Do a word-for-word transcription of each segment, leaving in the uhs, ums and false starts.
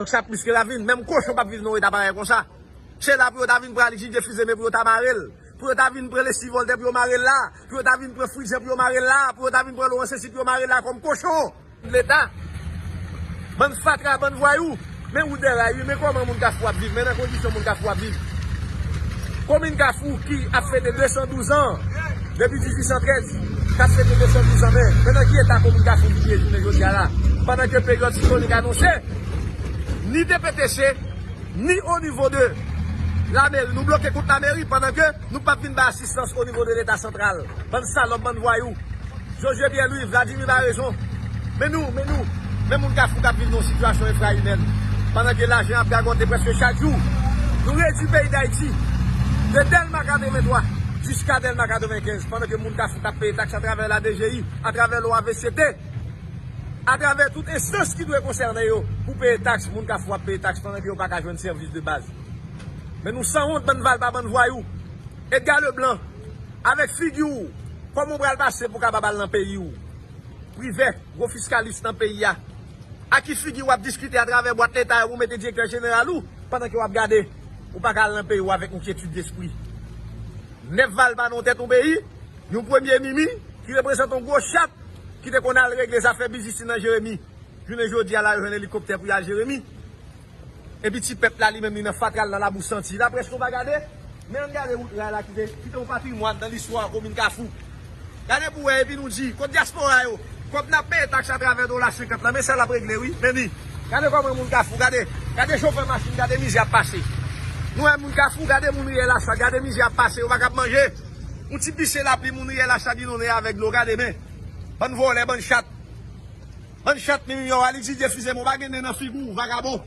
Donk sa plis ke ravin. Menm kochon p ap viv nan yon eta parèy konsa. Se la pou yo ta vin pran Alix Didier Fils-Aimé pou yo ta mare l. Pou yo ta vin pran Leslie Voltaire pou yo mare l la. Pou yo ta vin pran Fritz Jean pou yo mare l la. Pou yo ta vin pran Laurent Cécile pou yo mare l la kòm kochon. Leta. Bann fatra, bann vwayou. Men wout dèray wi, men kòman moun Kafou ap viv, men nan kondisyon moun Kafou ap viv. Komin Kafou ki ap fete de san douz an depi dizuit san trèz, k ap fete de san douz an, men, men nan ki eta komin Kafou vin ye jounen jodi a la? Pandan ke peryòd siklonik anonse, ni D P T C, ni o nivo de lameri, nou bloke kont lameri, pandan ke nou p ap vin bay asistans o nivo de Leta santral. Bann salòp, bann vwayou. Josué Pierre Louis, Vladimir Baraison. Men nou, men nou, men moun Kafou k ap viv nan yon sitiyasyon enfrayimèn. Pandan ke lajan ap gagote prèske chak jou. Nou redui peyi Dayiti de Dèlma katrevenntwa jiska Dèlma katrevenkenz. Pandan ke moun Kafou k ap peye taks atravè la D G I, atravè l'O A V C T, atravè tout enstans ki dwe konsène yo pou peye taks, moun Kafou ap peye taks pandan ke yo pa ka jwenn sèvis de baz. Men nou sanwont, bann valpa, bann vwayou. Edgar Leblanc, avèk figi w, kòman w pral pase pou w kapab al nan peyi w? Privè, gwo fiskalis nan peyi a. A ki figi w ap diskite atravè bwat leta yo pou mete direktè jeneral ou, pandan ke w ap gade, ou pa ka al nan peyi w avèk yon kyetid lespri? Nèf valpa nan yon tèt yon peyi, yon premye mimi ki reprezante yon gwo chat ki te konn al regle zafè biznis li nan Jeremi. Jounen jodi a la, yo jwenn elikoptè pou y al Jeremi. Epi ti pèp la, li menm, li nan fatra, l nan labou santi. Laprès nou pa gade, men ann gade wout ray la ki te, ki te yon patrimwàn nan listwa komin Kafou. Gade pou wè, epi nou di, kot dyaspora yo? Kòb n ap peye taks atravè dola senkant lan, men sa l ap regle wi, men ni. Gade kòman moun Kafou, gade, gade chofè machin, gade mizè ap pase. Nou wè moun Kafou, gade moun riyèl Achat, gade mizè ap pase, yo pa kab manje. Yon ti pise lapli, moun riyèl Achat inonnen avèk dlo, gade men. Bann vòlè, bann chat. Bann chat mimi yo, Alix Didier Fils-Aimé, ou pa gen nen nan figi w, vagabon.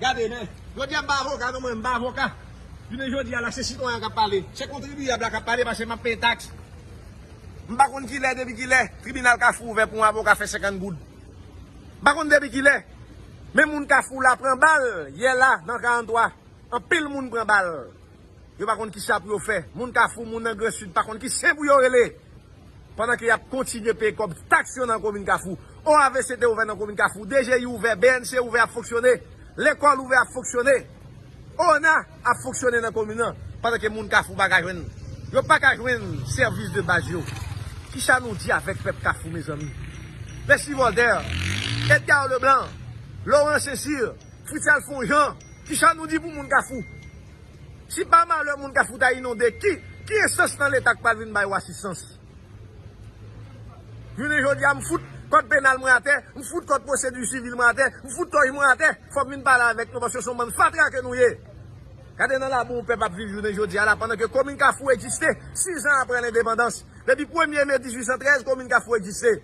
Gade men. Jodi a m pa avoka non, mwen m pa avoka. Jounen jodi a la, se sitwayen an k ap pale. Se kontribiyab la k ap pale paske m ap peye taks. M pa konn kilè, depi kilè tribinal Kafou ouvè pou yon avoka fè senkant goud. M pa konn depi kilè. Men moun Kafou la pran bal yè la nan karant twa. Anpil moun pran bal. Yo pa konn kisa pou yo fè. Moun Kafou, moun nan Gran Sid pa konn ki sen pou yo rele. Pandan ke y ap kontinye peye kòb taks yo nan komin Kafou. O A V C T ouvè nan komin Kafou. D G I ouvè, B N C ouvè ap fonksyone. Lekòl ouvè ap fonksyone. ONA ap fonksyone nan komin nan. Pandan ke moun Kafou pa ka jwenn, yo pa ka jwenn sèvis de baz yo. Kisa nou di avèk pèp Kafou, mezanmi? Leslie Voltaire, Edgar Leblanc, Laurent Cécile, Fritz Alphonse Jean, kisa nou di pou moun Kafou? Si pa malè moun Kafou ta inonde, ki, ki enstans nan Leta k pral vin ba yo asistans? Jounen jodi a, m fout kòd penal mwen atè, m fout kòd pwosedi sivil mwen atè, m fout tòj mwen atè, fò m vin pale avèk nou, paske se yon bann fatra ke nou ye. Gade nan labou yon pèp ap viv jounen jodi a la, pandan ke komin Kafou egziste, sis an apre lendepandans. Depi premye me dizuit san trèz, komin Kafou egziste.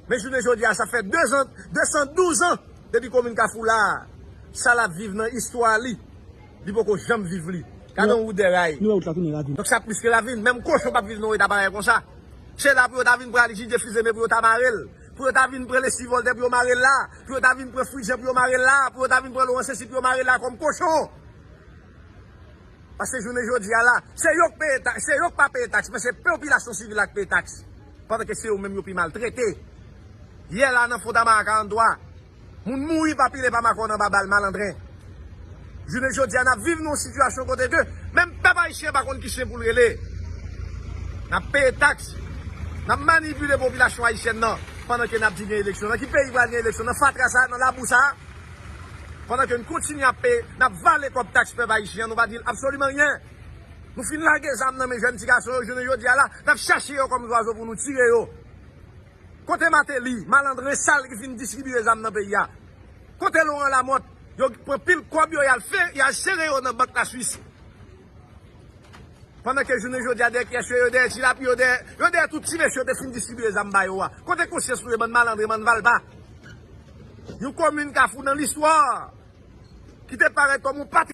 Men jounen jodi a, sa fè de zan, de san douz an depi komin Kafou la a. Sa l ap viv nan istwa li, li poko janm viv li. Gade yon wout dèray. Nou wè wout la tounen ravin. Donk sa plis ke ravin. Menm kochon p ap viv nan yon eta parèy konsa. Se la pou yo ta vin pran Alix Didier Fils-Aimé pou yo ta mare l. Pou yo ta vin pran Leslie Voltaire pou yo mare l la. Pou yo ta vin pran Fritz Jean pou yo mare l la. Pou yo ta vin pran Laurent Cécile pou yo mare l la kòm kochon. Paske jounen jodi a la, se yo k peye taks, se yo k pa peye taks, men se popilasyon sivil la k peye taks. Pandan ke se yo menm yo pi maltrete. Yè la nan Fontamara karant twa, moun mouri pa pile pa makòn anba bal malandren. Jounen jodi a, n ap viv nan yon sitiyasyon kote ke menm pèp ayisyen pa konn ki sen pou l rele. N ap peye taks, n ap manipile popilasyon ayisyèn nan, pandan ke n ap di gen eleksyon. Nan ki peyi pral gen eleksyon? Nan fatra sa, nan labou sa? Pandan ke n kontinye ap peye, n ap vale kòb taks pèp ayisyen an, nou pa di l absoliman anyen. Nou fin lage zam nan men jèn ti gason yo, jounen jodi a la, n ap chache yo kòm zwazo pou nou tire yo. Kote Martelly, malandren sal ki fin distribiye zam nan peyi a? Kote Laurent Lamothe? Yo pran pil kòb yo, y al fè, y al sere yo nan bank Laswis. Pandan ke jounen jodi a, dèyè kyès yo, yo dèyè ti lapli, yo dèyè, yo dèyè tout ti mesye yo te fin distribiye zam ba yo a. Kote konsyans nou ye, bann malandren, bann valpa? Yon komin Kafou nan listwa ki te parèt kòm yon patri